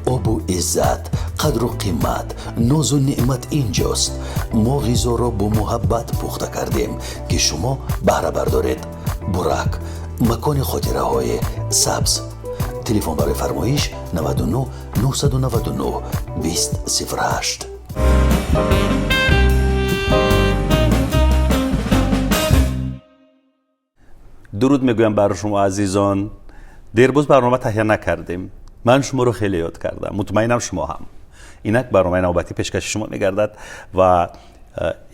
Обу иззат, қадру қимат, нозу неъмат инҷост. Мо ғизоро бо муҳаббат пухта кардем, ки шумо баҳра бардоред. Бурак, макони хотираҳои сабз. Телефон барои фармоиш: 99 999 20 08. Дуруд мегӯям бар шумо, азизон. Дербоз барнома таҳия накардем. Ман шуморо хеле ёд кардам, мутмаинам, шумо ҳам. Инак барномаи навбатӣ пешкаши шумо мегардад ва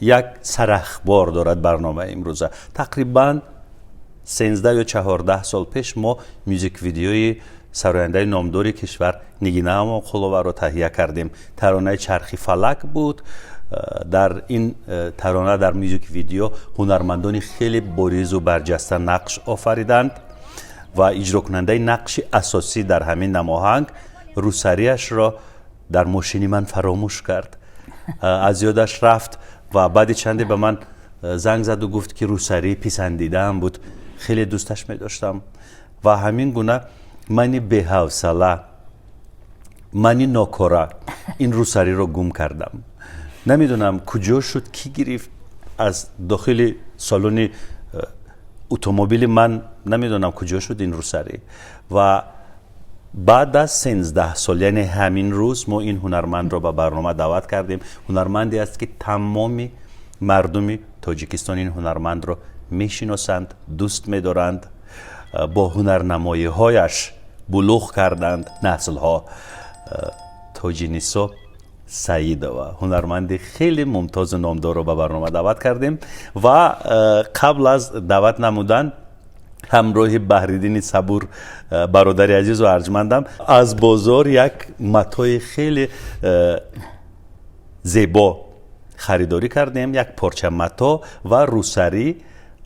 як сарахбор дорад барномаи имрӯза. Тақрибан 13 ё 14 сол пеш мо мюзик видеои сарояндаи номдори кишвар Нигина Амонқуловаро таҳия кардем. Таронаи «Чархи фалак» буд. Дар ин тарона, дар мюзик видео ҳунармандони хеле боризу барҷаста нақш офариданд ва иҷрокунандаи нақши асосӣ дар ҳамин намоҳанг рӯсариашро дар мошини ман фаромӯш кард, аз ёдаш рафт ва баъди чанде ба ман занг заду гуфт, ки рӯсарии писандидаам буд, хеле дӯсташ медоштам. Ва ҳамин гуна мани беҳавсала, мани нокора ин рӯсариро гум кардам. Намедонам, куҷо шуд, кӣ гирифт аз дохили салони утомобили ман. Намедонам, куҷо шуд ин рӯсарӣ. Ва баъд аз 13 сол, яъне ҳамин рӯз, мо ин ҳунармандро ба барнома даъват кардем. Ҳунарманде аст, ки тамоми мардуми Тоҷикистон ин ҳунармандро мешиносанд, дӯст медоранд, бо ҳунарнамоиҳояш булуғ карданд наслҳо. Тоҷинисо Саидова, ҳунарманди хеле мумтозу номдорро ба барнома даъват кардем ва қабл аз даъват намудан ҳамроҳи Баҳриддини Сабур, бародари азизу арҷмандам, аз бозор як матои хеле зебо харидорӣ кардем, як порча мато ва рӯсарӣ.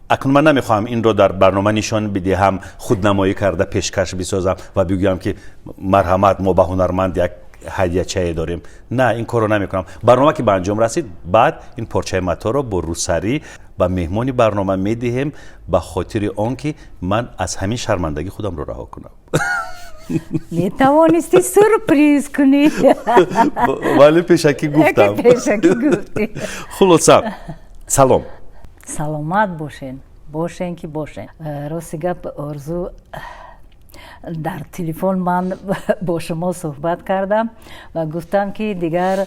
Акнун ман намехоҳам инро дар барнома нишон бидиҳам, худнамоӣ карда пешкаш бисозам ва бигӯям, ки марҳамат, мо ба ҳунарманд як ҳадиячае дорем. На, ин корро намекунам. Барнома ки ба анҷом расид, баъд ин порчаи маторо бо рӯсарӣ ба меҳмони барнома медиҳем, ба хотири он ки ман аз ҳамин шармандагӣ худамро раҳо кунам. Метавонисти сюрприз кунӣ. Вале пешакӣ гуфтам. Пешакӣ гуфтӣ. Хулоса, салом. Саломат бошен, бошен ки бошен. Рости гап, Орзу, дар телефон ман бо шумо суҳбат кардам ва гуфтам, ки дигар,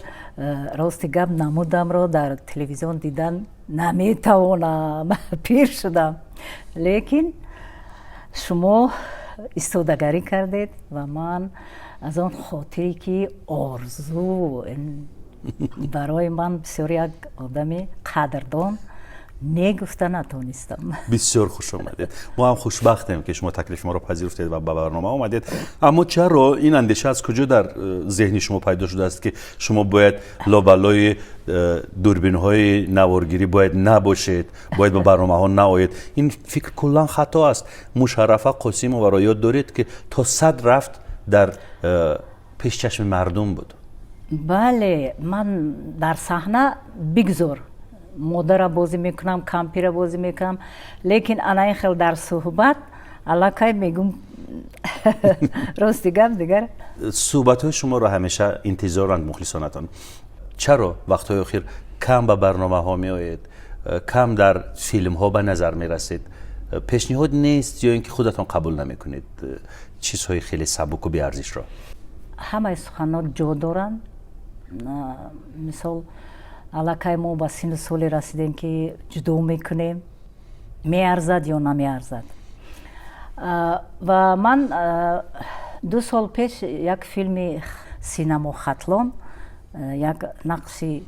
рости гап, намудамро дар телевизион дидан наметавонам, пир шудам. Лекин шумо истодагарӣ кардед ва ман аз он хотире, ки Орзу барои ман бисёр як одами қадрдон, не гуфта натонистам. Бисёр хуш омадед. Мо ҳам хушбахтем, ки шумо таклифи моро пазируфтед ва ба барнома омадед. Аммо чаро ин андеша аз куҷо дар зеҳни шумо пайдо шудааст, ки шумо бояд лобалои дурбинҳои наворгирӣ бояд набошед, бояд ба барномаҳо наоед? Ин фикр куллан хато аст. Мушаррафа Қосимоваро ёд доред, ки то сад рафт дар пешчашми мардум буд. Бале, ман дар саҳна бигзор модара бозӣ мекунам, кампира бозӣ мекунам, лекин ана ин хел дар суҳбат аллакай мегум, рости гап, дигар. Суҳбатҳои шуморо ҳамеша интизоранд мухлисонатон. Чаро вақтҳои охир кам ба барномаҳо меоед, кам дар филмҳо ба назар мерасед? Пешниҳод нест ё ин ки худатон қабул намекунед чизҳои хеле сабуку беарзишро? Ҳамаи суханот ҷо доранд. Мисол, аллакай мо ба синну соле расидем, ки ҷудо мекунем, меарзад ё намеарзад. Ва ман 2 сол пеш як филми синамо «Хатлон» як нақши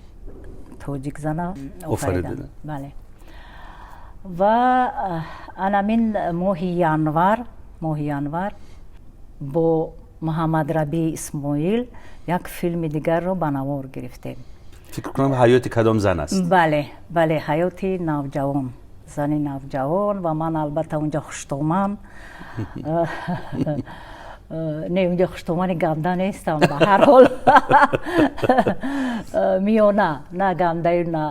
тоҷикзана офаридам, бале. Ва анамин моҳи январ бо Муҳаммадрабии Исмоил як филми дигарро ба навор гирифтем. Фикр кунам, «Ҳаёти кадом зан» аст. Бале, «Ҳаёти навҷавон», зани навҷавон. Ва ман албатта унҷа хуштоман не, унҷа хуштомани ганда нестам, ба ҳар ҳол миёна, на гандаю на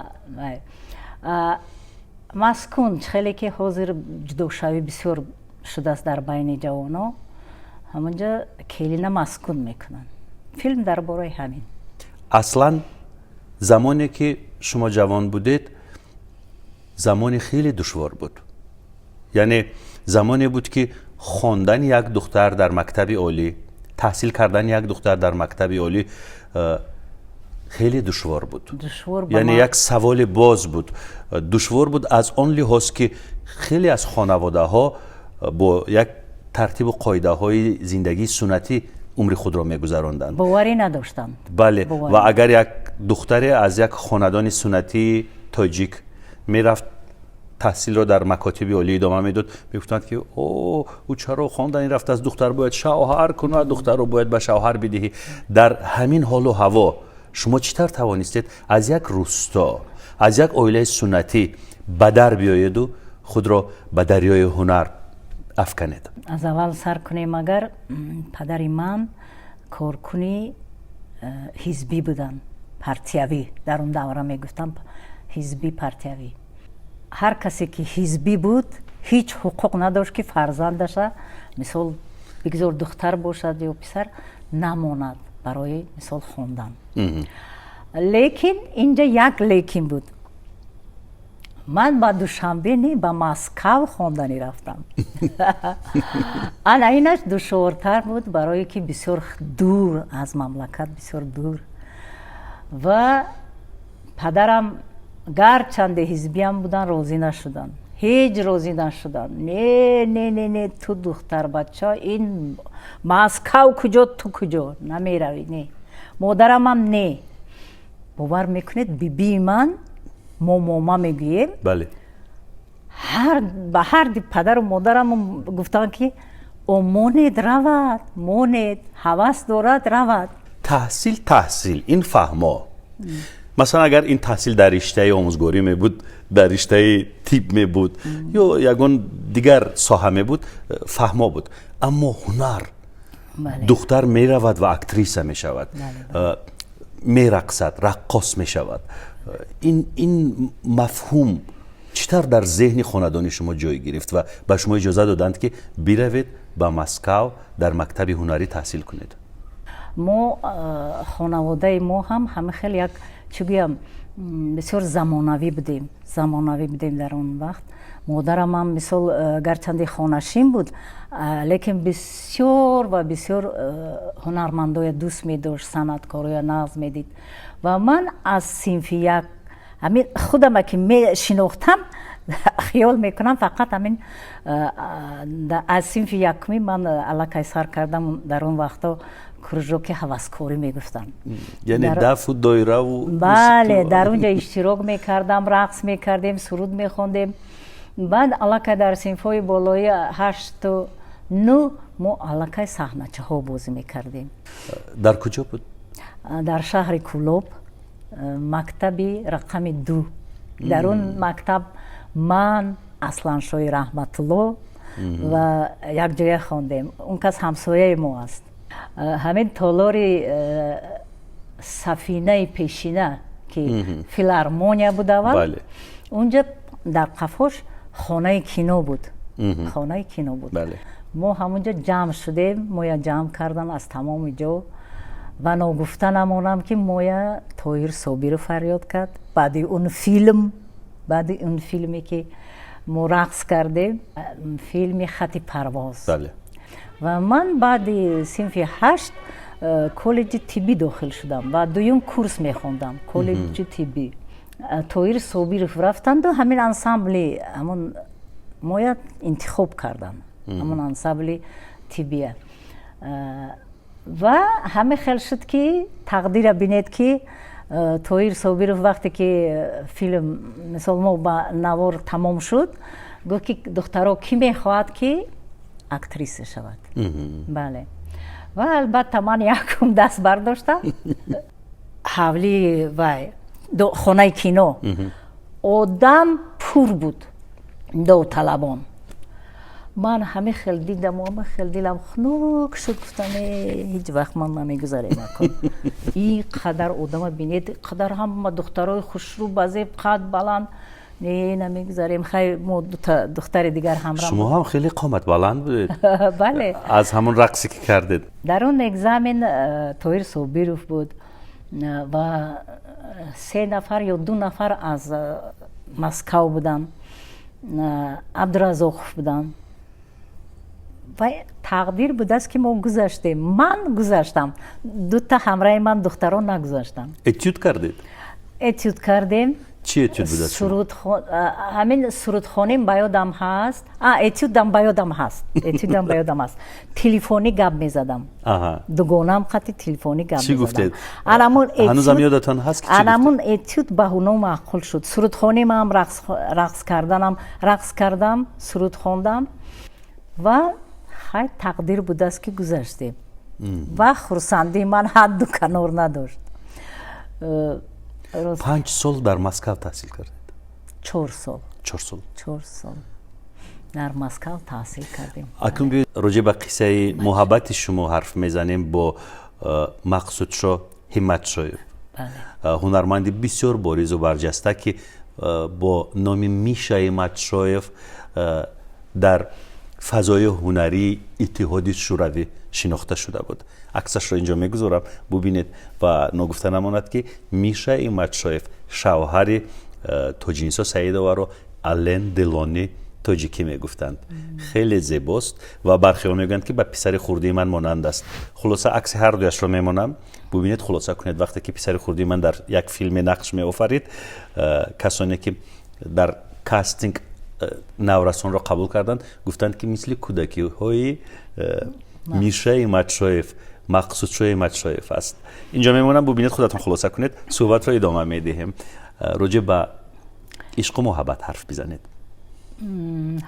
маскун. Хеле ки ҳозир ҷудошавӣ бисёр шудааст дар байни ҷавоно, ҳамонҷа келина маскун мекунанд. Филм дар бораи ҳамин. Аслан замоне ки шумо ҷавон будед, замони хеле душвор буд, яъне замоне буд, ки хондани як духтар дар мактаби олӣ, таҳсил кардани як духтар дар мактаби олӣ хеле душвор буд. Яъне як саволи боз буд. Душвор буд аз он лиҳоз, ки хеле аз хонаводаҳо бо як тартибу қоидаҳои зиндагии суннатӣ умри худро мегузаронданд. Боварӣ надоштанд. Бале, ва агар як духтаре аз як хонадони суннатии тоҷик мерафт, таҳсилро дар макотиби олӣ идома медод, мегуфтанд, ки о, ӯ чаро хондани рафтааст, духтар бояд шавҳар кунад, духтарро бояд ба шавҳар бидиҳӣ. Дар ҳамин ҳолу ҳаво шумо чӣ тавр тавонистед аз як рӯсто, аз як оилаи суннатӣ ба дар биёеду худро ба дарёи ҳунар афканед? Аз аввал сар кунем агар, падари ман коркуни ҳизбӣ буданд, партиявӣ. Дар он давра мегуфтам ҳизбӣ, партиявӣ. Ҳар касе ки ҳизбӣ буд, ҳеҷ ҳуқуқ надошт, ки фарзандаша, мисол, бигзор духтар бошад ё писар, намонад барои мисол хондан. Лекин инҷа як лекин буд: ман ба Душанбе не, ба Москав хонданӣ рафтам. Ана инаш душвортар буд, барое ки бисёр дур аз мамлакат, бисёр дур. Ва падарам, гарчанде ҳизбиям буданд, розӣ нашуданд, ҳеҷ розӣ нашуданд. Не, не, не, не, ту духтарбача, ин Москав куҷо, ту куҷо, намеравӣ, не. Модарамам не. Бовар мекунед, бибии ман, мо мома мегӯем, ба ҳарди падару модарам гуфтанд, ки о, монед, равад, монед, ҳавас дорад, равад. Таҳсил, таҳсил ин фаҳмо. Масалан, агар ин таҳсил дар риштаи омӯзгорӣ мебуд, дар риштаи тиб мебуд ё ягон дигар соҳа мебуд, фаҳмо буд. Аммо ҳунар, духтар меравад ва актриса мешавад, мерақсад, раққос мешавад, ин мафҳум чӣ тавр дар зеҳни хонадони шумо ҷой гирифт ва ба шумо иҷоза доданд, ки биравед, ба Москав дар мактаби ҳунарӣ таҳсил кунед? Мо, хонаводаи мо ҳам ҳама хеле як, чӣ гӯям, бисёр замонавӣ будем, замонавӣ будем дар он вақт. Модарам ҳам, мисол, гарчанде хонашин буд, лекин бисёр ва бисёр ҳунармандоя дӯст медошт, санъаткороя нағз медид. Ва ман аз синфи як, ҳамин худама ки мешинохтам, хиёл мекунам, фақат ҳамин аз синфи якумӣ ман аллакай сар кардам. Дар он вақто кружоки ҳаваскорӣ мегуфтанд. Яъне дафу доираву? Бале, дар он ҷо иштирок мекардам, рақс мекардем, суруд мехондем. Баъд аллакай дар синфҳои болои ҳашту нӯ мо аллакай саҳначаҳо бозӣ мекардем. Дар куҷо буд? Дар шаҳри Кӯлоб, мактаби рақами 2. Дар он мактаб ман, Асланшоҳи Раҳматулло ва якҷоя хондем. Он кас ҳамсояи мо аст. Ҳамин толори Сафинаи пешина, ки филармония буд аввал, унҷа дар қафош хонаи кино буд, хонаи кино буд. Мо ҳамунҷо ҷамъ шудем, моя ҷамъ кардан аз тамоми ҷо. Ва ногуфта намонам, ки моя Тоҳир Собиров фарёд кард баъди он филм, баъди он филме ки мо рақс кардем, филми «Хати парвоз». Ва ман баъди синфи ҳашт коллеҷи тиббӣ дохил шудам ва дуюм курс мехондам коллеҷи тиббӣ. Тоҳир Собиров рафтанду ҳамин ансамбли ҳамон моя интихоб карданд, ҳамон ансамбли тиббия. Ва ҳаме хел шуд, ки тақдира бинед, ки Тоҳир Собиров вақте ки филм, мисол, мо ба навор тамом шуд, гуфт, ки духтаро, кӣ мехоҳад, ки актриса шавад? Бале, ва албатта ман якум даст бардоштам. Ҳавлии вай, хонаи кино, одам пур буд, довталабон. Ман ҳаме хел дидам, ҳама хел дилам хунук шуд. Гуфтам: «Ҳеҷ вақт ман намегузарем акун ин қадар одама». Бинед, қадар ҳама духтарои хушрӯ, базеб, қад баланд. Не, намегузарем. Хай, мо дута духтари дигар ҳамроҳ. Шумо ҳам хеле қомат баланд будед. Бале. Аз ҳамон рақсе ки кардед. Дар он экзамен Тоҳир Собиров буд ва се нафар ё ду нафар аз Москав буданд, Абдуразоқов буданд. Ва тақдир будааст, ки мо гузаштем. Ман гузаштам, дута ҳамраҳи ман духтарон нагузаштанд. Этюд кардед? Этюд кардем. Чӣ этюд будааст? Ҳамин сурудхоним ба ёдам ҳаст. Этюдам ба ёдам ҳаст, этюдам ба ёдам ҳаст. Телефонӣ гап мезадам, дугонаам қати телефонӣ гап. Чӣ гуфтед? Ҳанӯзам ёдатон ҳаст? Анамун этюд ба ҳуно маъқул шуд. Сурудхонимам, рақс карданам, рақс кардам, суруд хондам ва хай, тақдир будааст, ки гузаштем. Ва хурсандии ман ҳадду канор надошт. 5 сол дар Москав таҳсил кардед? 4 сол. 4 сол. 4 сол дар Москав таҳсил кардем. Акнун биёед, роҷеъ ба қиссаи муҳаббати шумо ҳарф мезанем бо Мақсудшо Ҳимматшоев, ҳунарманди бисёр боризу барҷаста, ки бо номи Миша Ҳимматшоев дар фазои ҳунарии Иттиҳоди Шӯравӣ шинохта шуда буд. Аксашро инҷо мегузорам, бубинед. Ва ногуфта намонад, ки Миша Ҳимматшоев шавҳари Тоҷинисо Саидоваро Ален Делони тоҷикӣ мегуфтанд. Хеле зебост ва бархеҳо мегӯянд, ки ба писари хурдии ман монанд аст. Хулоса, акси ҳар дуяшро мемонам, бубинед, хулоса кунед. Вақте ки писари хурдии ман дар як филме нақш меофарид, касоне ки дар кастинг наврасонро қабул карданд, гуфтанд, ки мисли кӯдакиҳои Миша Ҳимматшоев, Мақсудшо Ҳимматшоев аст. Инҷо мемонам, бубинед, худатон хулоса кунед. Суҳбатро идома медиҳем. Роҷеъ ба ишқу муҳаббат ҳарф бизанед.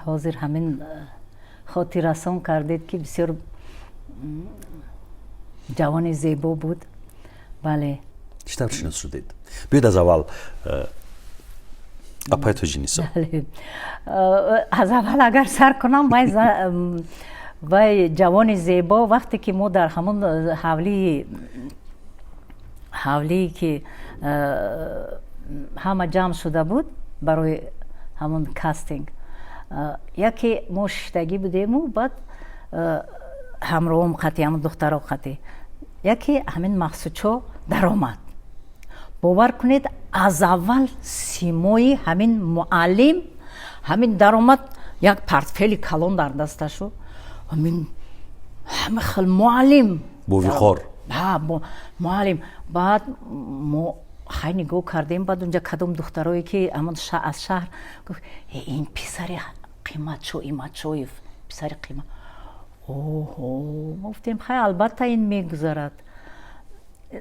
Ҳозир ҳамин хотиррасон кардед, ки бисёр ҷавони зебо буд, бале. Чӣ тавр шинос шудед? Биёед аз аввал, апай Тоҷинисо. Аз аввал агар сар кунам, вай ҷавони зебо, вақте ки мо дар ҳамон ҳавлие ки ҳама ҷамъ шуда буд барои ҳамон кастинг, яке мо шиштагӣ будему, баъд ҳамроҳом қати, ҳамон духтаро қати, яке ҳамин Мақсудшо даромад. Бовар кунед, аз аввал симои ҳамин муаллим ҳамин даромад, як портфели калон дар дасташу, ҳамин ҳама хел муаллим. Бо виқор. Муаллим. Баъд мо хай нигоҳ кардем. Баъд унҷа кадом духтарое, ки ҳамон аз шаҳр, гуфт: «Ин писари Қиматшо Иматшоев, писари Қимат». Оҳо, мо гуфтем: «Хай, албатта, ин мегузарад».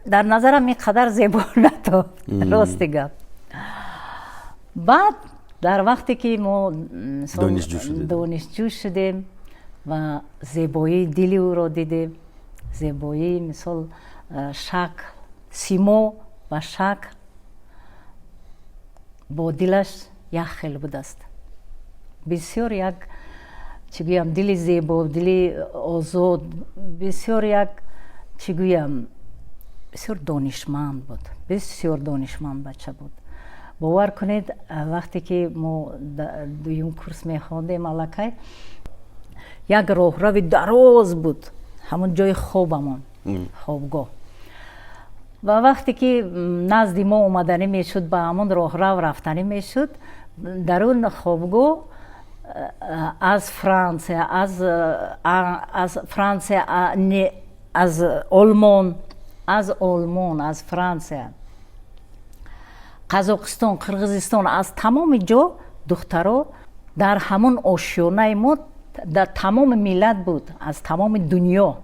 Дар назарам ин қадар зебо натофт, рости гап. Баъд дар вақте ки мо донишҷӯ шудем ва зебоии дили ӯро дидем, зебоии, мисол, шакл, симо ва шакл бо дилаш як хел будааст. Бисёр як, чӣ гӯям, дили зебо, дили озод, бисёр як, чӣ гӯям, бисёр донишманд буд, бисёр донишманд бача буд. Бовар кунед, вақте ки мо дуюм курс мехондем, аллакай як роҳрави дароз буд, ҳамон ҷои хобамон, хобгоҳ. Ва вақте ки назди мо омаданӣ мешуд, ба ҳамон роҳрав рафтанӣ мешуд, дар он хобгоҳ аз Франсия, аз Олмон, аз Франсия, Қазоқистон, Қирғизистон, аз тамоми ҷо духтаро дар ҳамон ошёнаи мо, дар тамоми миллат буд, аз тамоми дунё.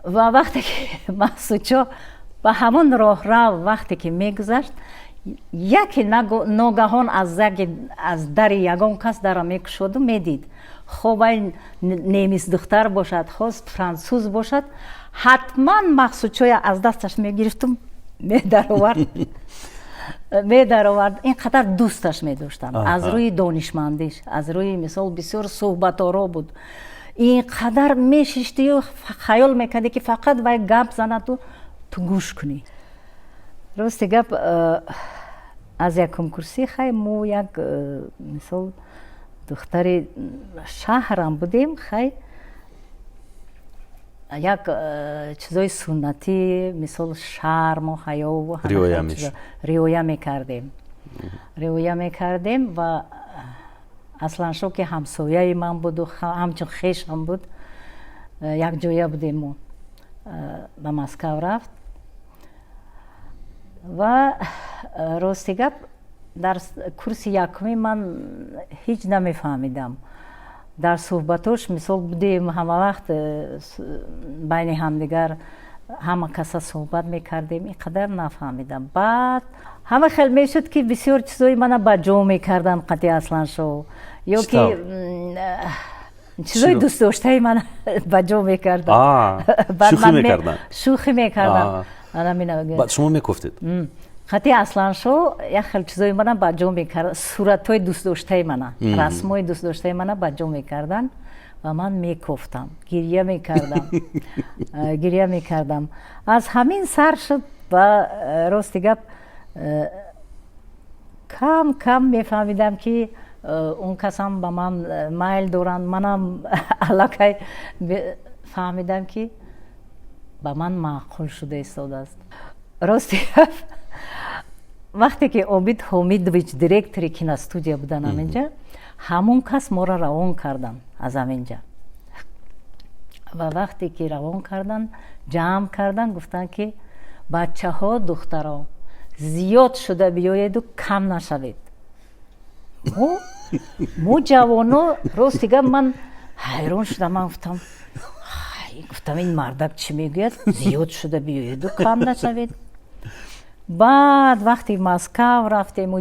Ва вақте ки Мақсудшо ба ҳамон роҳрав вақте ки мегузашт, яке ногаҳон аз дари ягон кас дара мекушоду медид, хо вай немис духтар бошад, хо франсуз бошад, ҳатман Мақсудшоя аз дасташ мегирифтум, медаровард. Ин қадар дӯсташ медоштам аз рӯи донишмандиш, аз рӯи, мисол, бисёр суҳбаторо буд. Ин қадар мешиштию хаёл мекардӣ, ки фақат вай гап занаду ту гӯш кунӣ. Рости гап. Аз якум курсӣ хай мо як мисол духтари шаҳрам будем, хай як чизои суннатӣ, мисол шарму ҳаёву риоя мекардем, риоя мекардем. Ва Асланшо, ки ҳамсояи ман буду ҳамчун хешам буд, якҷоя будем мо, ба Москав рафт. Ва рости гап, дар курси якумӣ ман ҳеҷ намефаҳмидам. Дар суҳбатош мисол будем, ҳама вақт байни ҳамдигар ҳама каса суҳбат мекардем, ин қадар нафаҳмидам. Баъд ҳама хел мешуд, ки бисёр чизои мана ба ҷо мекарданд қати Асланшо, ё ки чизои дӯстдоштаи мана ба ҷо мекарданд. Шӯхӣ мекарданд? Шӯхӣ мекарданд. Баъд шумо мекуфтед? Қати Асланшо як хел чизои мана ба ҷо мекард, суратҳои дӯстдоштаи мана, расмҳои дӯстдоштаи мана ба ҷо мекарданд ва ман мекофтам, гирья мекардам, гирья мекардам. Аз ҳамин сар шуд. Ва рости гап, кам кам мефаҳмидам, ки он касам ба ман майл доранд. Манам аллакай фаҳмидам, ки ба ман маъқул шуда истодааст. Рости гап, вақте ки Обид Ҳомидович директори киностудия будан ҳаминҷа, ҳамон кас моро равон кардан аз ҳаминҷа. Ва вақте ки равон кардан, ҷамъ кардан, гуфтанд, ки бачаҳо, духтаро, зиёд шуда биёеду кам нашавед. Мо ҷавоно, рости гап, ман ҳайрон шудам. Ман гуфтам, ин мардак чӣ мегӯяд, зиёд шуда биёеду кам нашавед? Баъд вақте Москав рафтему,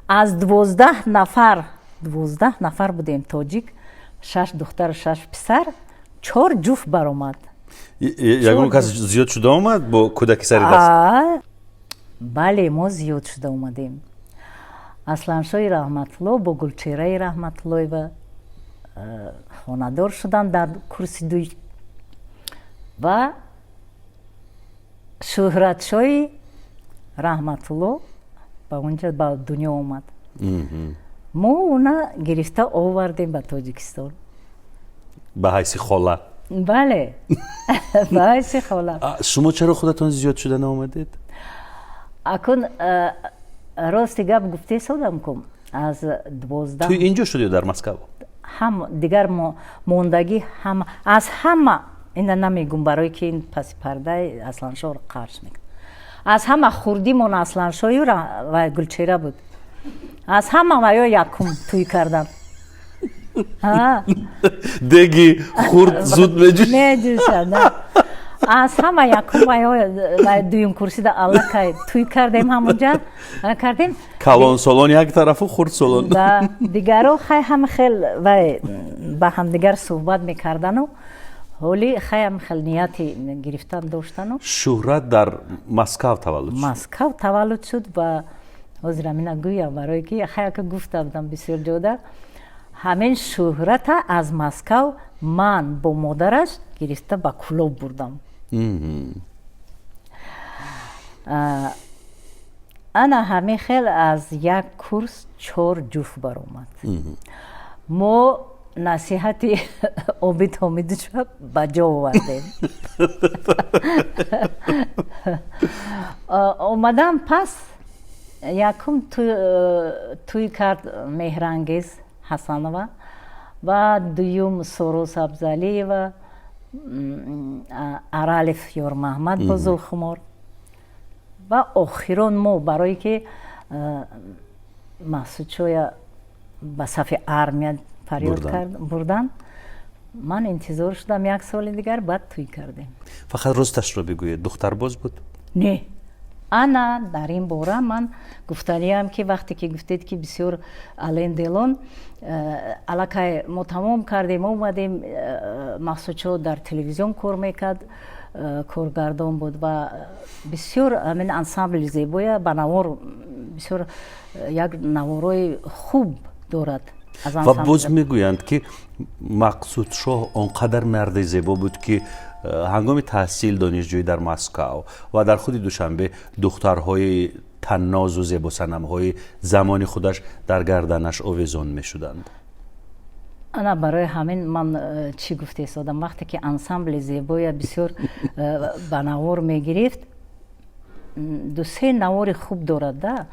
аз 12 нафар, 12 нафар будем тоҷик, шаш духтару шаш писар, чор ҷуфт баромад. Ягон кас зиёд шуда омад бо кӯдаки сари даст? Бале, мо зиёд шуда омадем. Асланшои Раҳматулло бо Гулчеҳраи Раҳматуллоева хонадор шуданд дар курси дуй ва Шӯҳратшои Раҳматулло ба онҷа ба дунё омад. Мо уна гирифта овардем ба Тоҷикистон. Ба ҳайси хола? Бале, ба ҳайси хола. Шумо чаро худатон зиёд шуда наомадед? Акун рости гап гуфтесодам ку, аз 12 Тӯй инҷо шуд ё дар Москав? Ҳам дигар мондагӣ ҳама аз ҳама ина намегум, барое ки ин паси пардаи Асланшоро қарш мекунад. Аз ҳама хурдимон Асланшою ва Гулчера буд. Аз ҳама ваё якум тӯй кардан. Деги хурд зуд меҷӯшад. Аз ҳама якум ваё дуюм курсида аллакай тӯй кардем, ҳамонҷа кардем. Калонсолон як тарафу хурдсолон. Дигаро хай ҳама хел вай ба ҳамдигар суҳбат мекардану ҳоли хаям хел нияти гирифтан доштану. Шӯҳрат дар Москав таваллуд шуд? Москав таваллуд шуд. Ва ҳозир ҳамина гӯям, барое ки хаяка гуфта будам бисёр ҷода, ҳамин шӯҳрата аз Москав ман бо модараш гирифта ба Кӯлоб бурдам. Ана ҳамин хел аз як курс чор ҷуфт баромад. Мо насиҳати Обид Ҳомидовича ба ҷо овардем. Омадам пас, якум тӯй кард Меҳрангез Ҳасанова ва дуюм Соро Сабзалиева, Аралев Ёрмаҳмад бо Зулхумор ва охирон мо, барое ки Маҳсудшоя ба сафи армия фарёд бурдан. Ман интизор шудам як соли дигар, баъд тӯй кардем. Фақат росташро бигӯед, духтарбоз буд? Не, ана дар ин бора ман гуфтаниам, ки вақте ки гуфтед, ки бисёр Ален Делон, аллакай мо тамом кардем, омадем. Маҳсудшо дар телевизион кор мекард, коргардон буд ва бисёр ҳамин ансамбли зебоя ба навор, бисёр як наворои хуб дорад. Ва боз мегӯянд, ки Мақсудшоҳ он қадар марди зебо буд, ки ҳангоми таҳсил, донишҷӯӣ дар Москав ва дар худи Душанбе духтарҳои Таннозу зебосанамҳои замони худаш дар гарданаш овезон мешуданд. Ана барои ҳамин ман чӣ гуфта истодам, вақте ки ансамбли Зебоя бисёр ба навор мегирифт, ду-се навори хуб дорад да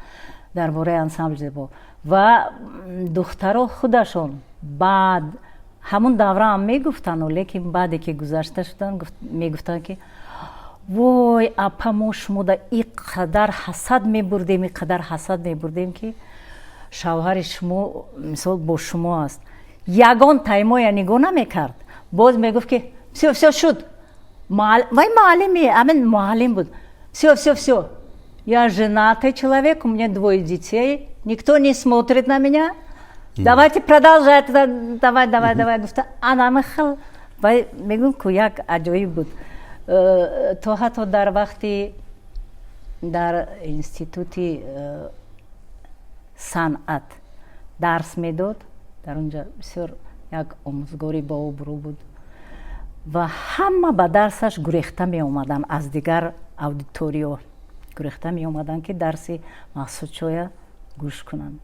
дар бораи ансамбли Зебо, ва духтаро худашон баъд ҳамун давраам мегуфтану, лекин баъде ки гузашта шуданд, мегуфтанд, ки вой, апа, мо шумода ин қадар ҳасад мебурдем, ин қадар ҳасад мебурдем, ки шавҳари шумо, мисол, бо шумо аст. Ягон таймоя нигоҳ намекард, боз мегуфт, ки всё, всё шуд. Вай муаллими, амин муаллим буд. Всё, всё, всё, я женатый человек, у меня двое детей, никто не смотрит на меня, давайте продолжать, давай, давай, давай, гуфта. Анами хел вай мегӯм, ку як аҷоиб буд. То ҳатто дар вақти дар институти санъат дарс медод, дар онҷа бисёр як омӯзгори бообрӯ буд ва ҳама ба дарсаш гурехта меомаданд, аз дигар аудиториё гурехта меомаданд, ки дарси Мақсудшоя гӯш кунанд.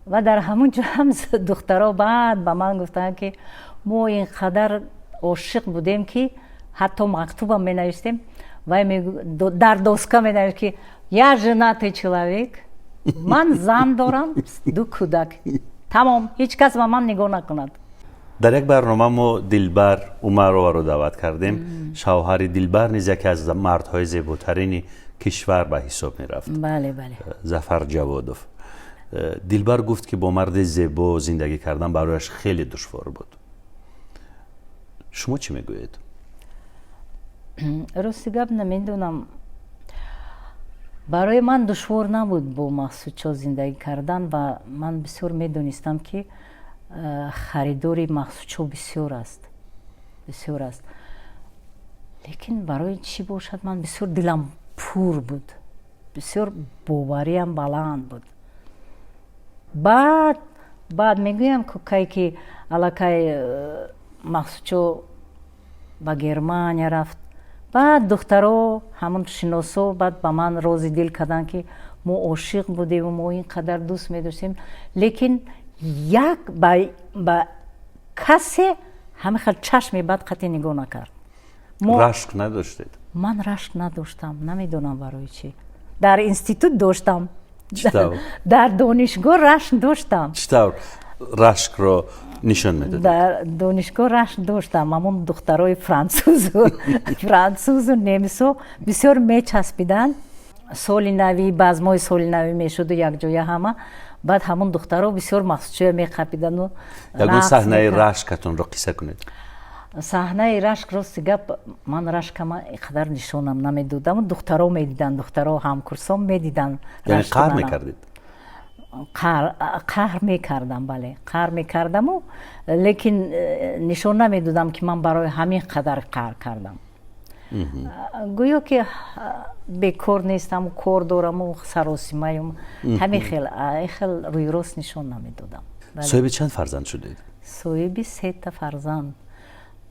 Ва дар ҳамун ҷо ҳам духтаро баъд ба ман гуфтанд, ки мо ин қадар ошиқ будем, ки ҳатто мактубам менавиштем, вай дар доска менавишт, ки я женатый человек, ман зан дорам, ду кӯдак, тамом, ҳеҷ кас ба ман нигоҳ накунад. Дар як барнома мо Дилбар Умароваро даъват кардем. Шавҳари Дилбар низ яке аз мардҳои зеботарини кишвар ба ҳисоб мерафт. Бале, бале. Зафар Ҷаводов. Дилбар гуфт, ки бо марди зебо зиндагӣ кардан барояш хеле душвор буд. Шумо чӣ мегӯед? Рости гап, намедонам, барои ман душвор набуд бо Мақсудшо зиндагӣ кардан ва ман бисёр медонистам, ки харидори Мақсудшо бисёр аст, бисёр аст, лекин барои чӣ бошад, ман бисёр дилам пур буд, бисёр бовариам баланд буд. Баъд мегӯям, кай ки аллакай Мақсудшо ба Германия рафт, баъд духтаро, ҳамун шиносо, баъд ба ман рози дил карданд, ки мо ошиқ будему мо ин қадар дӯст медоштем, лекин як ба касе ҳама хел чашми бад қатъи нигоҳ накард. Рашк надоштед? Ман рашк надоштам, намедонам барои чӣ. Дар институт доштам, дар донишгоҳ рашк доштам. Чӣ тавр рашкро нишон медодед? Дар донишгоҳ рашк доштам. Ҳамон духтарои французу немисо бисёр мечаспиданд. Соли навӣ, базмои соли навӣ мешуду якҷоя ҳама, баъд ҳамон духтаро бисёр мақсудшоя меқапидану. Ягон саҳнаи рашкатонро қисса кунед. Саҳнаи рашк, рости гап, ман рашкама қадар нишонам намедодам, духтаро медиданд, духтаро, ҳамкурсон медиданд. Яъне қаҳр мекардед? Қаҳр мекардам, бале, қаҳр мекардаму, лекин нишон намедодам, ки ман барои ҳамин қадар қаҳр кардам. Гӯё ки бекор нестаму кор дораму саросимаюм, ҳамин хел, хел рӯйрост нишон намедодам. Соҳиби чанд фарзанд шудед? Соҳиби сета фарзанд: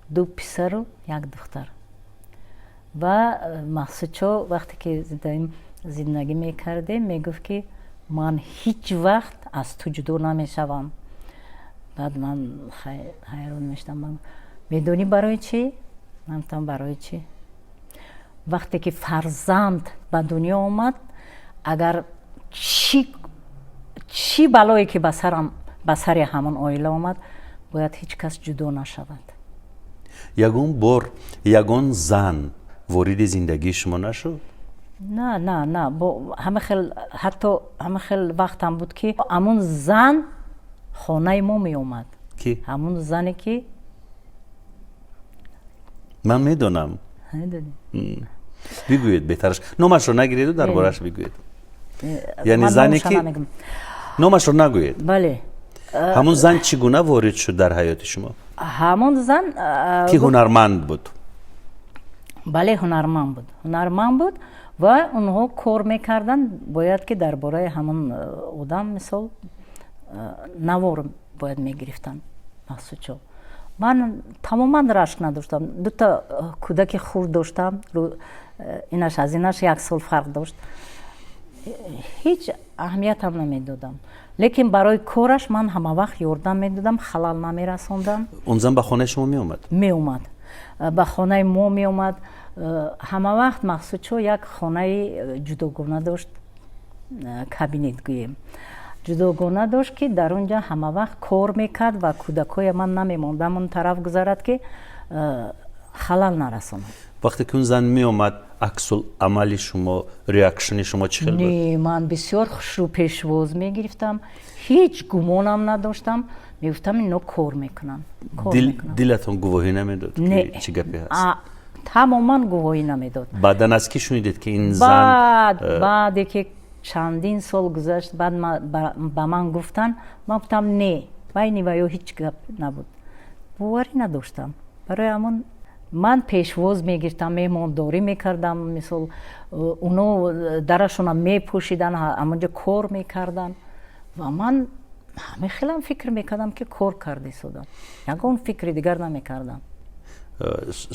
ду писару як духтар. Ва Мақсудшо вақте ки зиндагӣ мекардем, мегуфт, ки ман ҳеҷ вақт аз ту ҷудо намешавам. Баъд ман ҳайрон мешудам. Медонӣ барои чӣ? Ман гуфтам: барои чӣ? Вақте ки фарзанд ба дунё омад, агар чӣ балое ки ба сарам, ба сари ҳамон оила омад, бояд ҳеҷ кас ҷудо нашавад. Ягон бор ягон зан вориди зиндагии шумо нашуд? На, на, на, ҳама хел, ҳатто ҳама хел вақтам буд, ки ҳамун зан хонаи мо меомад. Ки? Ҳамун зане ки Ман медонам, бигӯед беҳтараш, номашро нагиреду дар борааш бигӯед. Яъне зане ки номашро нагӯед. Бале. Ҳамун зан чӣ гуна ворид шуд дар ҳаёти шумо? Ҳамон зан ки ҳунарманд буд. Бале, ҳунарманд буд, ҳунарманд буд ва онҳо кор мекарданд, бояд ки дар бораи ҳамон одам, мисол, навор бояд мегирифтанд. Мақсудшо, ман тамоман рашк надоштам, дута кӯдаки хурд доштам, инаш аз инаш як сол фарқ дошт. Ҳеҷ аҳамиятам намедодам, лекин барои кораш ман ҳама вақт ёрдам медодам, халал намерасондам. Он зан ба хонаи шумо меомад? Меомад, ба хонаи мо меомад ҳама вақт. Мақсудшо як хонаи ҷудогона дошт, кабинет гӯем, ҷудогона дошт, ки дар он ҷа ҳама вақт кор мекард ва кӯдакҳоя ман намемондам он тараф гузарад, ки халал нарасонад. Вақте ки он зан меомад, аксул амали шумо, reaction и шумо чӣ хел буд? Не, ман бисёр хушрӯ пешвоз мегирифтам, ҳеҷ гумонам надоштам, мегуфтам, ино кор мекунанд. Дилатон гувоҳӣ намедод, ки чӣ гапе ҳаст? Тамоман гувоҳӣ намедод. Баъдан аз кӣ шунидед, ки ин зан? Баъде ки чандин сол гузашт, баъд ба ман гуфтанд. Ман гуфтам, не, байни ваё ҳеҷ гап набуд, боварӣ надоштам. Барои ҳамон ман пешвоз мегирифтам, меҳмондорӣ мекардам. Мисол, уно дарашона мепӯшиданд, ҳамонҷо кор мекарданд ва ман ҳамин хелам фикр мекардам, ки кор карда истодам, ягон фикри дигар намекардам.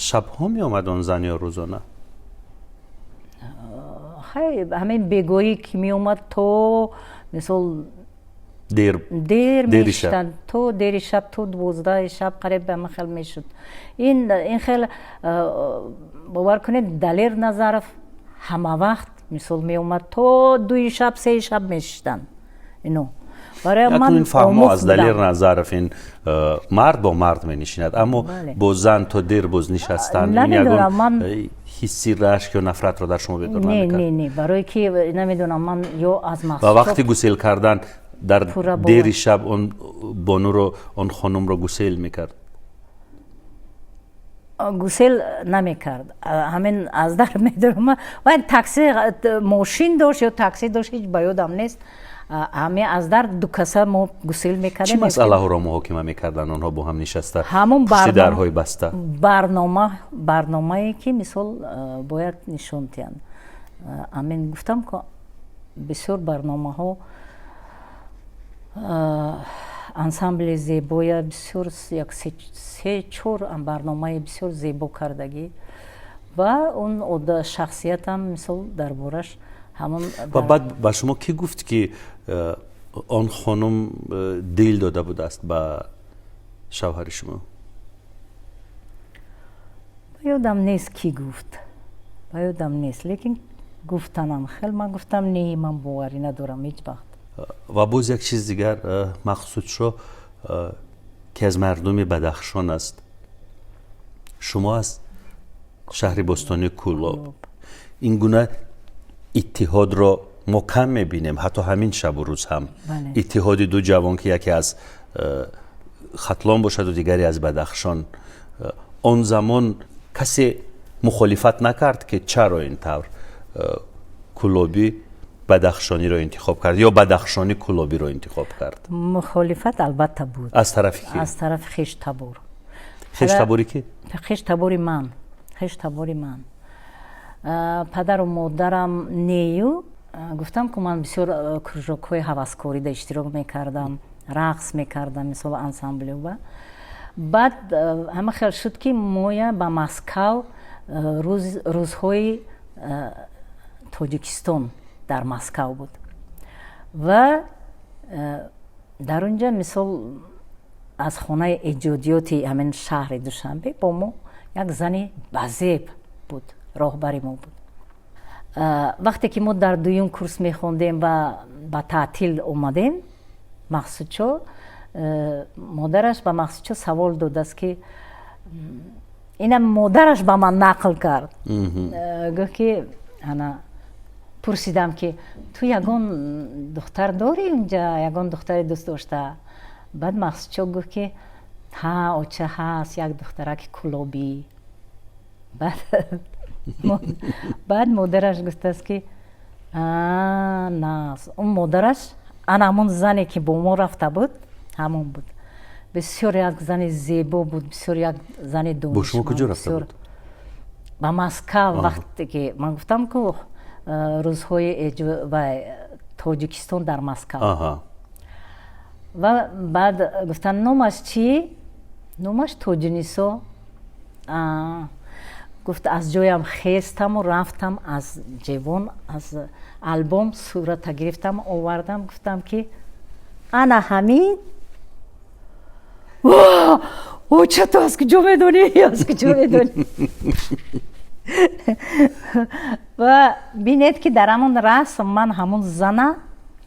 Шабҳо меомад он зан ё рӯзона? Хай, ҳамин бегоҳӣ ки меомад, то мисол дер. Дер мешитанд, то дери шаб, то 12-и шаб қариб ҳама хел мешуд. Ин хел, бовар кунед, Далер Назаров ҳама вақт, мисол, меомад, то 2-и шаб, 3-и шаб мешиштанд ино. Барои фаҳмо, аз Далер Назаров ин мард бо мард менишинад, аммо бо зан то дер боз нишастан ин ягон ҳисси рашк ё нафратро дар шумо бедор намекард? Не, не, барое ки намедонам, ман ё аз Ва вақти гусел кардан дар дери шаб он бонуро, он хонумро гусел мекард? Гусел намекард, ҳамин аз дар медарома ва такси, мошин дошт ё такси дошт, ҳеҷ ба ёдам нест, ҳамин аз дар ду каса мо гусел мекардем. Чӣ масъалаҳоро муҳокима мекарданд онҳо бо ҳам нишаста, ҳамон пушти дарҳои баста? Барнома, барномае ки, мисол, бояд нишон диҳанд. Ҳамин гуфтам, ки бисёр барномаҳо, ансамбли зебоя, бисёр як се чор барномаи бисёр зебо кардагӣ ва он шахсиятам, мисол, дар бораш ҳамон. Ва баъд ба шумо кӣ гуфт, ки он хонум дил дода будааст ба шавҳари шумо? Ба ёдам нест, кӣ гуфт, ба ёдам нест, лекин гуфтанам хел, ман гуфтам, не, ман боварӣ надорам ҳеҷ вақт. Ва боз як чиз дигар, Мақсудшо, ки аз мардуми Бадахшон аст, шумо аз шаҳри бостонии Кӯлоб, ин гуна иттиҳодро мо кам мебинем, ҳатто ҳамин шабу рӯз ҳам, иттиҳоди ду ҷавон, ки яке аз Хатлон бошаду дигаре аз Бадахшон. Он замон касе мухолифат накард, ки чаро ин тавр кӯлобӣ бадахшониро интихоб кард ё бадахшонӣ кӯлобиро интихоб кард? Мухолифат албатта буд. Аз тарафи ки? Аз тарафи хештабор. Хештабори ки? Хештабори ман, хештабори ман, падару модарам нею. Гуфтам, ку ман бисёр кружокҳои ҳаваскорида иштирок мекардам, рақс мекардам, мисол, ансамблюба. Баъд ҳама хел шуд, ки моя ба Москав, рӯзҳои Тоҷикистон дар Москав буд ва дар он ҷа, мисол, аз хонаи эҷодиёти ҳамин шаҳри Душанбе бо мо як зани базеб буд, роҳбари мо буд. Вақте ки мо дар дуюм курс мехондем ва ба таътил омадем, Мақсудшо, модараш ба Мақсудшо савол додааст, ки инам модараш ба ман нақл кард, гуфт, ки ана пурсидам, ки ту ягон духтар дорӣ унҷа, ягон духтаре дӯст дошта? Баъд Мақсудшо гуфт, ки ҳа, оча, ҳаст як духтараки кулобӣ. Баъд модараш гуфтааст, ки нас он модараш ана ҳамон зане, ки бо мо рафта буд, ҳамон буд. Бисёр як зани зебо буд, бисёр як зани Бо шумо куҷо рафта буд? Ба Москав. Вақте ки ман гуфтам, ку рӯзҳои Тоҷикистон дар Москав. Ва баъд гуфтанд, номаш чӣ? Номаш Тоҷинисо. Гуфт, аз ҷоям хестаму рафтам, аз ҷевон, аз албом сурата гирифтам, овардам, гуфтам, ки ана ҳамин. Оча, ту аз куҷо медонӣ, аз куҷо медонӣ? Ва бинед, ки дар ҳамон расм ман ҳамун зана,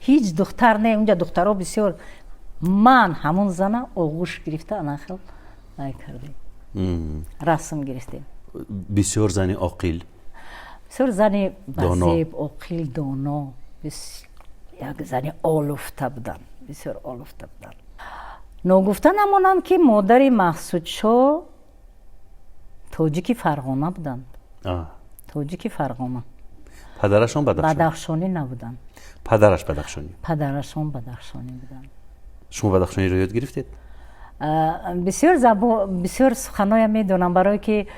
ҳеҷ духтар не, унҷа духтаро бисёр, ман ҳамун зана оғӯш гирифта, анахел вай кардем, расм гирифтем. Бисёр зани оқил. Бисёр зани базеб, оқил, доно, як зани олуфта буданд, бисёр олуфта буданд. Ногуфта намонам, ки модари Маҳсудшоҳ тоҷики Фарғона буданд, тоҷики Фарғона. Падарашон бадахшонӣ набуданд. Падараш бадахшонӣ? Падарашон бадахшонӣ буданд. Шумо бадахшониро ёд гирифтед? Бисёр забо, бисёр суханоя медонам, барое ки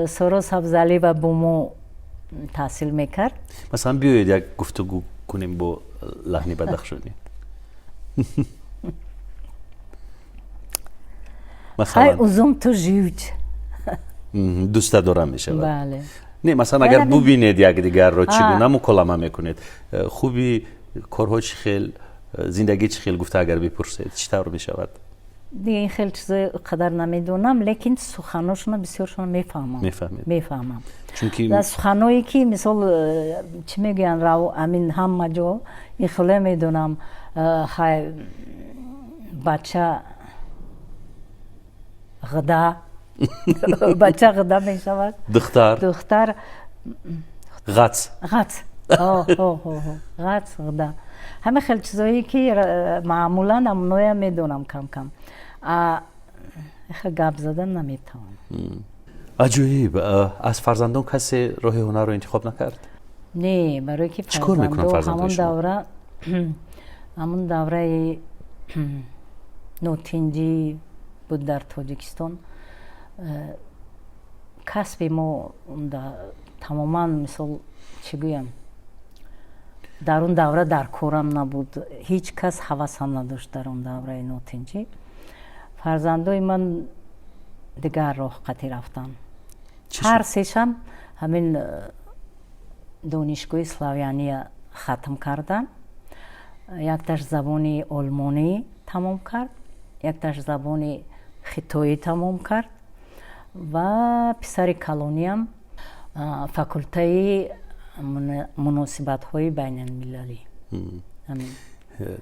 Соро Сабзалиева бо мо таҳсил мекард. Масалан, биёед, як гуфтугӯ кунем бо лаҳни бадахшонӣ. Хай, узум ту живч. Дӯста дорам мешавад. Бале. Не, масалан, агар бубинед якдигарро, чӣ гуна муколама мекунед? Хуби корҳо чӣ хел, зиндагӣ чӣ хел гуфта агар бипурсед, чӣ тавр мешавад? Дига ин хел чизои қадар намедонам, лекин суханошона бисёршона мефаҳмам. Мефаҳмед? Мефаҳмам. Чунки суханое ки, мисол, чӣ мегӯянд, рав амин, ҳама ҷо ин хеле медонам. Хай, бача ғда, бача ғда мешавад. Духтар? Духтар. Ғац. Ғац, ғац, ғда, ҳама хел чизое ки маъмулан амноя медонам кам кам, гап задан наметавонам. Аҷоиб! Аз фарзандон касе роҳи ҳунарро интихоб накард? Не, барое ки чӣ кор мекунанд фарзандои ҳамон давра, ҳамон давраи нотинҷӣ буд дар Тоҷикистон. Касби мо тамоман, мисол, чӣ гӯям, дар он давра дар корам набуд, ҳеҷ кас ҳавасам надошт. Дар он давраи нотинҷӣ фарзандои ман дигар роҳ қатӣ рафтанд. Ҳар сешам ҳамин донишгоҳи славяния хатм карданд. Якташ забони олмонӣ тамом кард, якташ забони хитоӣ тамом кард ва писари калониам факултаи муносибатҳои байналмилалӣ.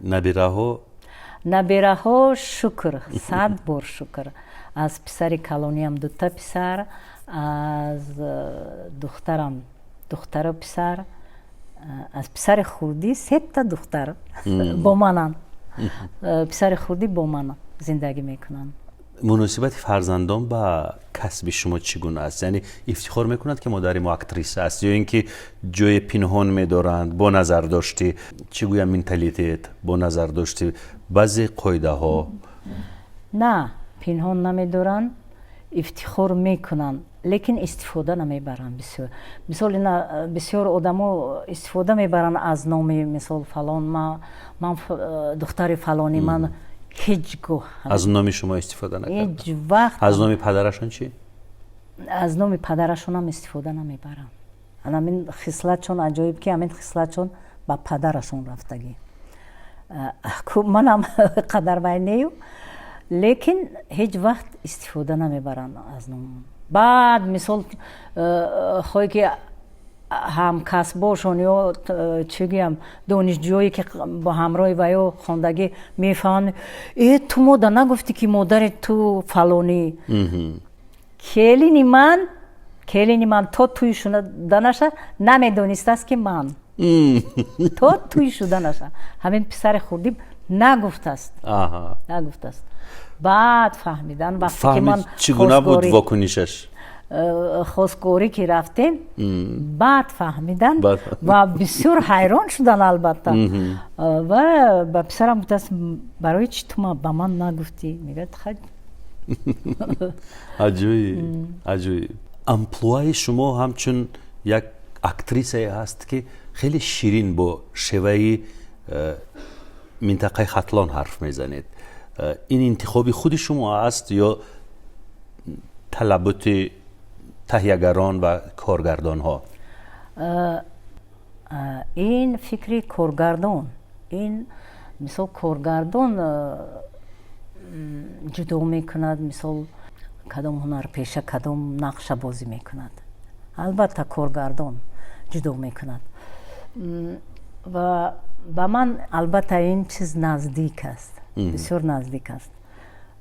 Набираҳо? Набираҳо, шукр, сад бор шукр, аз писари калониам дута писар, аз духтарам духтару писар, аз писари хурдӣ сета духтар бо мананд. Писари хурдӣ бо ман зиндагӣ мекунанд. Муносибати фарзандон ба касби шумо чӣ гуна аст? Яъне ифтихор мекунанд, ки модари мо актриса аст, ё ин ки ҷои пинҳон медоранд, бо назардошти, чӣ гӯям, менталитет, бо назардошти баъзе қоидаҳо? На, пинҳон намедоранд, ифтихор мекунанд, лекин истифода намебаранд бисёр. Мисол, ина бисёр одамо истифода мебаранд аз номи, мисол, фалон, ман духтари фалонӣ, ман ҳеҷ гоҳ. Аз номи шумо истифода накард? Ҳеҷ вақт. Аз номи падарашон чӣ? Аз номи падарашонам истифода намебаранд. Ҳамин хислатшон аҷоиб, ки ҳамин хислатшон ба падарашон рафтагӣ. Манам қадар вай нею, лекин ҳеҷ вақт истифода намебаранд аз ном. Баъд, мисол, хоҳе ки ҳамкасбошон ё, чӣ гӯям, донишҷӯое ки бо ҳамроҳи ваё хондагӣ мефаҳманд: «Э, ту мода нагуфтӣ, ки модари ту фалонӣ?» Келини ман то тӯй шуданаша намедонистааст, ки ман, то тӯй шуданаша ҳамин писари хурдӣ нагуфтааст, нагуфтааст. Баъд фаҳмидан, вақте ки ман Чӣ гуна буд вокунишаш? Хостгорӣ ки рафтем, баъд фаҳмидан ва бисёр ҳайрон шудан, албатта. Ва ба писарам гуфтааст: «Барои чӣ ту ба ман нагуфтӣ?» Мегӯяд: «Хай». Аҷоиб, аҷоиб! Амплуаи шумо ҳамчун як актрисае ҳаст, ки хеле ширин бо шеваи минтақаи Хатлон ҳарф мезанед. Ин интихоби худи шумо аст ё талаботи Таҳиягарон ва коргардонҳо. Ин фикри коргардон, ин мисол коргардон ҷудо мекунад, мисол кадом ҳунарпеша кадом нақша бозӣ мекунад, албатта коргардон ҷудо мекунад. Ва ба ман албатта ин чиз наздик аст, бисёр наздик аст.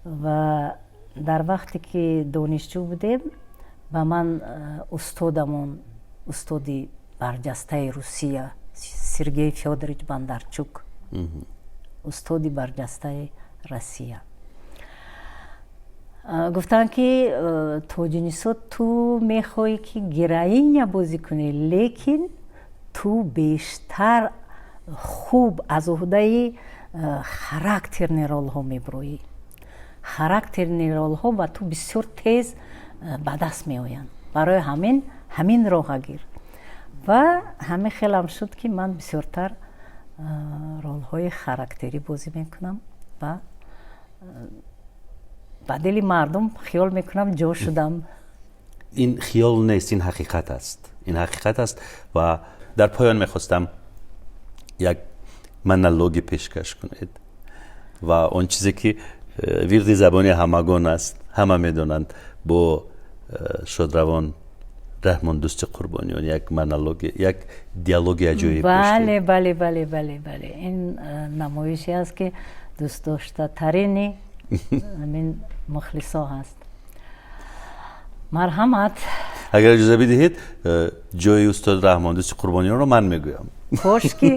Ва дар вақте ки донишҷӯ будем, ба ман устодамон, устоди барҷастаи Русия Сергей Фёдорович Бондарчук, устоди барҷастаи Россия, гуфтанд, ки Тоҷинисо, ту мехоҳӣ, ки героиня бозӣ кунӣ, лекин ту бештар хуб аз уҳдаи характерный ролҳо мебироӣ, характерный ролҳо ба ту бисёр тез ба даст меоянд, барои ҳамин ҳамин роҳа гир. Ва ҳамин хелам шуд, ки ман бисёртар ролҳои характерӣ бозӣ мекунам ва ба дили мардум хиёл мекунам ҷо шудам. Ин хиёл нест, ин ҳақиқат аст, ин ҳақиқат аст. Ва дар поён мехостам як монологи пешкаш кунед ва он чизе ки вирди забони ҳамагон аст, ҳама медонанд, бо шодравон Раҳмондӯсти Қурбониён як монологи, як диалоги аҷоиб. Бале, ин намоише аст, ки дӯстдоштатарини ҳамин мухлисо ҳаст. Марҳамат. Агар иҷоза бидиҳед, ҷои устод Раҳмондӯсти Қурбониёнро ман мегӯям. Кошки,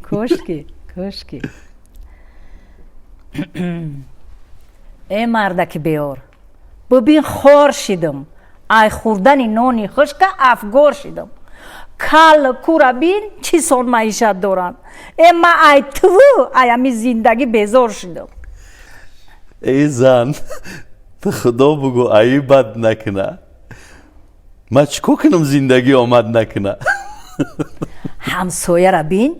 кошки, кошки. Э мардаки беор, бубин, хор шидам, ай хӯрдани нони хушка афгор шидам. Кал кура бин, чӣ сон маишат доранд. Э ма ай туву ай ами зиндагӣ безор шидам. Эй зан, ту худо бугӯ, аи бад накуна, ман чӣ кор кунам, зиндагӣ омад накуна? Ҳамсояра бин,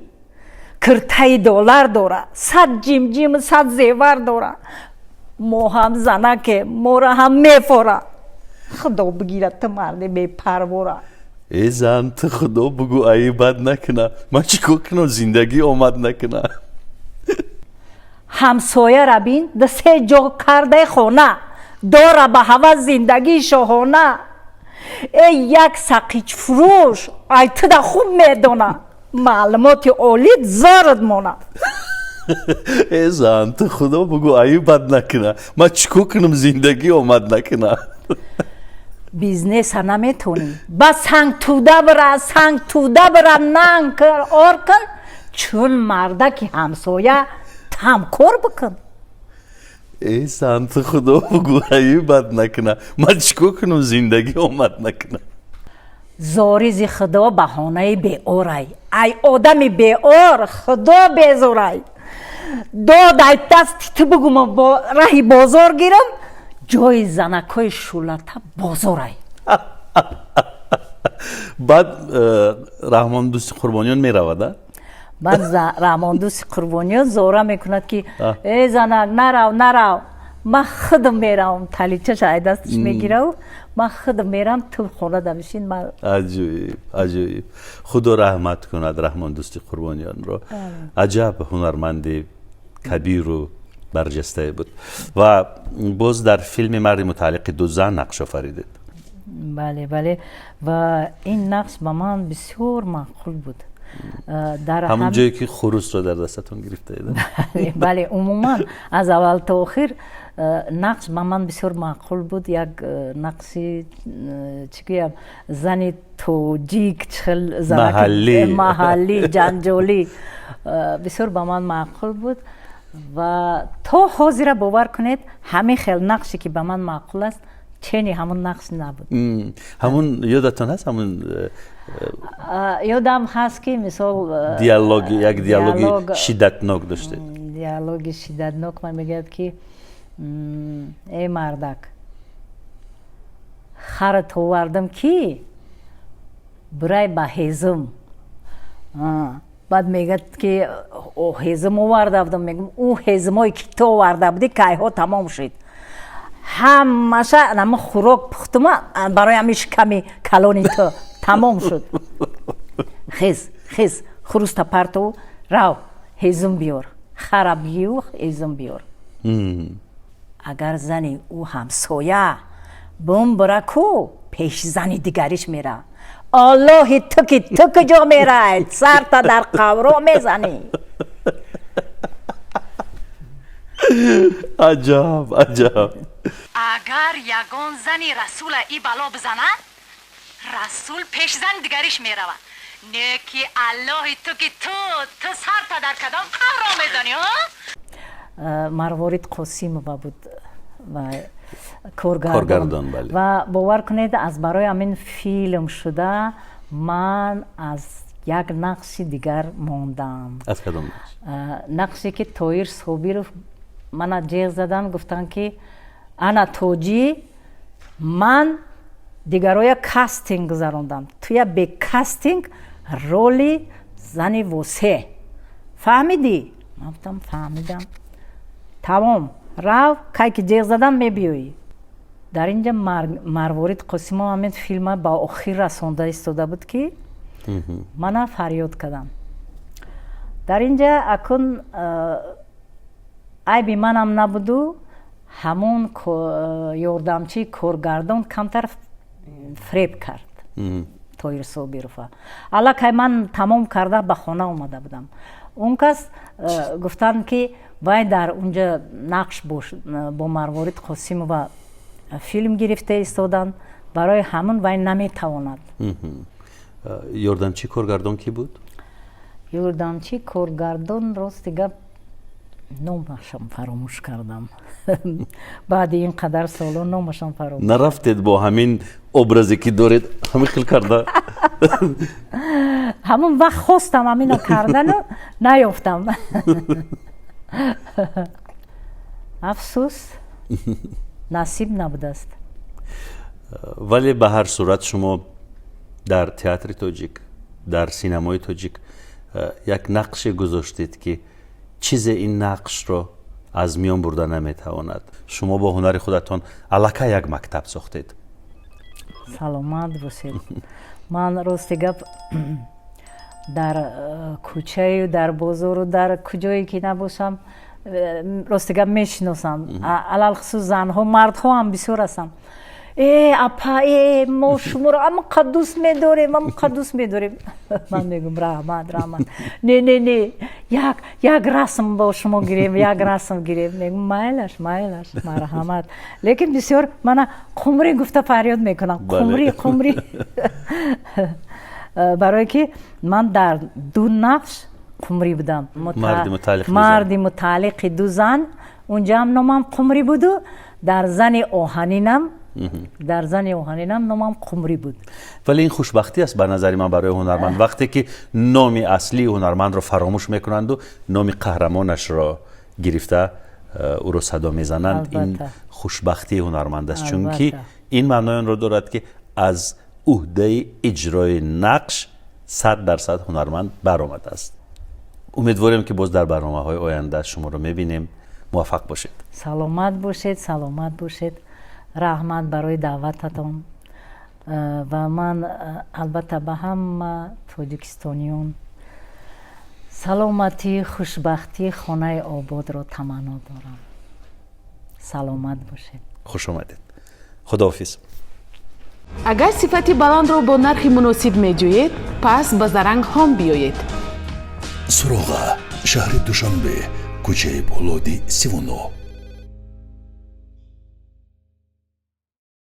киртаи доллар дора, 100 ҷимҷим, 100 зевар дора. Мо ҳам занаке, моро ҳам мефора. Худо бигирад ту марди бепарвора. Эй зан, ту худо бугӯ, аи бад накуна, ман чӣ кор кунам, зиндагӣ омад накуна? Ҳамсояра бин, ду се ҷо кардаи хона дора, ба ҳавас зиндагии шоҳона. Э як сақичфурӯш ай туда хуб медона, маълумоти олит зорат мона. Э зан, ту худо бугӯ, аи бад накуна, ман чӣ кор кунам, зиндагӣ омад накуна? Бизнеса наметонӣ, ба сангтуда бира, сангтуда бира, нанг ор кун, чун мардаки ҳамсоя тамкор бикун. Эй зан, ту худо бугӯ, аи бад накуна, ман чӣ кор кунам, зиндагӣ омад накуна? Зоризи худо баҳонаи беорай, ай одами беор худо безорай. Дод ай дасти ту бугум, бо раҳи бозор гирам, ҷои занакҳои шӯлата бозорай. Баъд Раҳмондӯсти Қурбониён меравад, а? Баъд Раҳмондӯсти Қурбониён зора мекунад, ки э занак, нарав, нарав, ман худам меравам. Таличаша ай дасташ мегираву ман худам мерам, ту хонада бишин, ман. Аҷоиб, аҷоиб. Худо раҳмат кунад Раҳмондӯсти Қурбониёнро, аҷаб ҳунарманди кабиру барҷастае буд. Ва боз дар филми «Марди мутааллиқи ду зан» нақш офаридед. Бале, ва ин нақш ба ман бисёр маъқул буд. Дар ҳамон ҷое ки хурусро дар дастатон гирифтаед. Бале, умуман аз аввал то охир нақш ба ман бисёр маъқул буд. Як нақши, чӣ гӯям, зани тоҷик, чихел маҳаллӣ, ҷанҷолӣ, бисёр ба ман маъқул буд. Ва то ҳозира, бовар кунед, ҳамин хел нақше, ки ба ман маъқул аст, чени ҳамон нақш набуд. Ҳамун ёдатон ҳаст, ҳамун? Ёдам ҳаст, ки мисол диалоги, як диалоги шиддатнок доштед. Диалоги шиддатнок, ман мегӯяд, ки эй мардак, харат овардам, ки бирай ба ҳезум. Баъд мегӯяд, ки ҳезум оварда будам. Мегӯм, ӯ ҳезумое ки ту оварда будӣ, кайҳо тамом шуд. Ҳамаша ама хӯрок пухтума барои ҳами шиками калони ту тамом шуд. Хез, хез, хуруста партову рав, ҳезум биёр, хара бигиру ҳезум биёр. Агар зани ӯ ҳамсоя бумбура ку, пеши зани дигариш мера. Аллоҳи ту, ки ту куҷо мерай, сарта дар қавро мезанӣ. Аҷаб, аҷаб! Агар ягон зани Расула и бало бизанад, Расул пеши зани дигариш меравад. Не ки аллоҳи ту, ки ту сарта дар кадом қавро мезанӣ? Марворид Қосимова буд ва коргардон. Ва бовар кунед, аз барои ҳамин филм шуда ман аз як нақши дигар мондам. Аз кадом нақш? Нақше ки Тоир Собиров мана ҷеғ задан, гуфтанд, ки ана тоҷӣ, ман дигароя кастинг гузарондам, туя бе кастинг роли зани восе, фаҳмидӣ? Ман гуфтам: фаҳмидам. Тамом, рав, кай ки ҷеғ задан, мебиёӣ. Дар инҷа Марворид Қосимов ҳамин филма ба охир расонда истода буд, ки мана фарёд кардам. Дар инҷа акун айби манам набуду, ҳамон ёрдамчии коргардон камтар фреб кард Тоир Собирова. Аллакай ман тамом карда ба хона омада будам. Он кас гуфтанд, ки вай дар унҷа нақш бо Марворид Қосимова филм гирифта истоданд, барои ҳамун вай наметавонад. Ёрдамчии коргардон кӣ буд? Ёрдамчии коргардон, рости гап, номашам фаромӯш кардам. Баъди ин қадар соло номашам фаромӯш. Нарафтед бо ҳамин образе, ки доред, ҳамин хел карда? Ҳамон вақт хостам ҳамино кардану наёфтам, афсӯс, насиб набудааст. Вале ба ҳар сурат шумо дар театри тоҷик, дар синамои тоҷик як нақше гузоштед, ки чизе ин нақшро аз миён бурда наметавонад. Шумо бо ҳунари худатон аллакай як мактаб сохтед. Саломат бошед. Ман, рости гап, дар кӯчаю дар бозору дар куҷое ки набошам, рости гап, мешиносам, алалхусус занҳо, мардҳо ҳам бисёр ҳастам: э, апа, э, мо шуморо амқа дӯст медорем, амқа дӯст медорем. Ман мегӯм: раҳмат, раҳмат. Не, не, не, як як расм бо шумо гирем, як расм гирем. Мегӯм: майлаш, майлаш, марҳамат. Лекин бисёр мана Қумрӣ гуфта фарёд мекунам: Қумрӣ, Қумрӣ. Барое ки ман дар ду нақш Қумрӣ будам: марди мутааллиқи ду зан, унҷаам номам Қумрӣ буду, дар зани оҳанинам номам Қумрӣ буд. Вале ин хушбахтӣ аст, ба назари ман, барои ҳунарманд, вақте ки номи аслии ҳунармандро фаромӯш мекунанду номи қаҳрамонашро гирифта ӯро садо мезананд. Ин хушбахтии ҳунарманд аст, чунки ин маънои онро дорад, ки аз ӯҳдаи иҷрои нақш 100% ҳунарманд баромадааст. Умедворем, ки боз дар барномаҳои оянда шуморо мебинем. Муваффақ бошед. Саломат бошед, саломат бошед. Раҳмат барои даъвататон. Ва ман албатта ба ҳама тоҷикистониён саломатӣ, хушбахтӣ, хонаи ободро таманно дорам. Саломат бошед. Хуш омадед, худоҳофиз. Агар сифати баландро бо нархи муносиб меҷӯед, пас ба Заранг Ҳом биёед. Суроға: шаҳри Душанбе, кӯчаи Полоди 39.